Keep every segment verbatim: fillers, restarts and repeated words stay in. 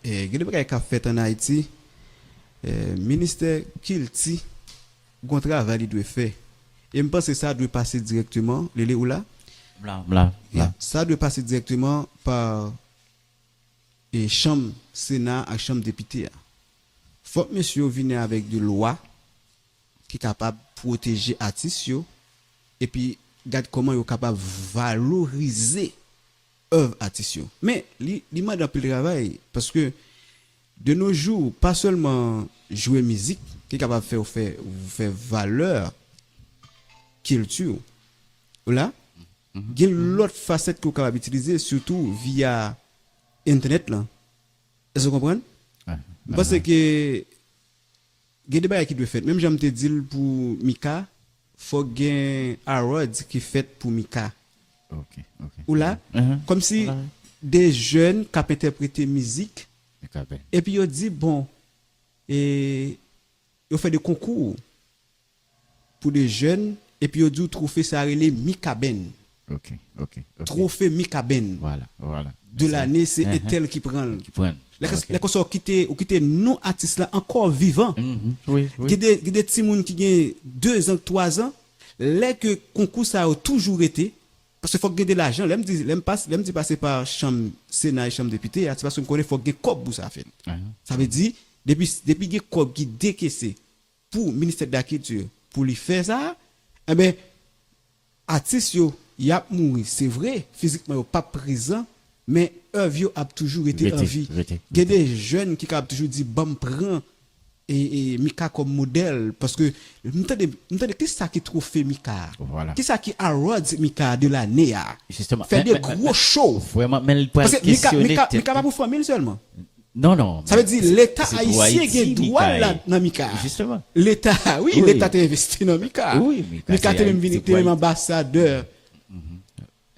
eh, gen de bagay k ap fèt ann Ayiti, eh, ministè kilti gon travay li dwe fè. E m panse sa dwe pase dirèkteman, Lele, ou la? M la, m la, m la. Sa dwe pase dirèkteman pa, eh, chanm Sena ak chanm depite a. Fòk mesye yo vini avèk de lwa ki kapab pwoteje atis yo, epi gad kòman yo kapab valorize èv atis yo. Men, li, li mande anpil travay, paske de nos jours, pa sèlman jwe mizik ki kapab fè w fè, fè valè kilti w la, gen lòt fasèt ke w kapab itilize, sitou via entènèt lan. Èske w konprann? M panse ke gen de bagay ki dwe fèt. Menm jan m te di l pou Mika, fòk gen awards ki fèt pou Mika. Ou la? Kòmsi de jèn k ap entèprete mizik, epi yo di, bon, e yo fè de konkou pou de jèn, epi yo di w twofe sa rele Mikaben. Twofe Mikaben. De lane, se entèl ki pran l. Lè konsa, ou kite, ou kite non atis la ankò vivan. Gen de, gen de timoun ki gen de zan, twa zan, lè ke konkou sa yo toujou rete, paske fòk gen de lajan. Lè m di, lè m pas-, lè m di pase pa chanm Sena e chanm depite a, se paske m konnen fòk gen kòb pou sa fèt. Sa vle di, depi, depi gen kòb ki dekese pou ministè de la kilti pou li fè sa, enben, atis yo, y ap mouri, se vre, fizikman yo p ap prezan, men èv yo ap toujou rete an vi. Gen de jèn ki kapab toujou di, ban m pran e, e Mika kòm modèl, paske m tande, m tande kisa ki twofe Mika a? Kisa ki awards Mika de lane a? Fè de gwo show. Paske Mika, Mika, Mika pa pou fanmi l sèlman. Non, non. Sa vle di Leta ayisyen gen dwa l la nan Mika. Leta, wi, Leta te envesti nan Mika. Mika te menm vini, te menm anbasadè.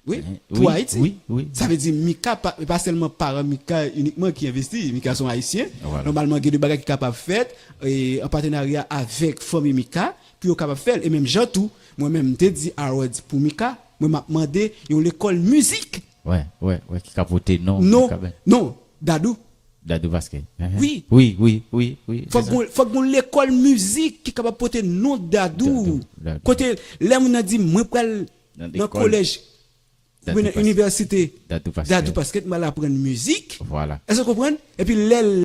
Wi, pou Ayiti. Sa vle di Mika, pa, pa sèlman paran Mika inikman ki envesti. Mika se yon Ayisyen. Nòmalman, gen de bagay ki kapab fèt, e, an patenarya avèk fanmi Mika, pou yo kapab fè l. E menm jan tou, mwen menm, m te di awards pou Mika, mwen m ap mande yon lekòl mizik. Wè, wè, wè, ki ka pote non, non, Dadou. Dadou Pasquet. Wi. Wi, wi, wi, wi. Fòk gon, fòk gon lekòl mizik ki kapab pote non Dadou. Kote lè moun nan di, mwen pral nan kolèj oubyen nan inivèsite Dadou Pasquet, m al aprann mizik. Èske w konprann? Epi lè l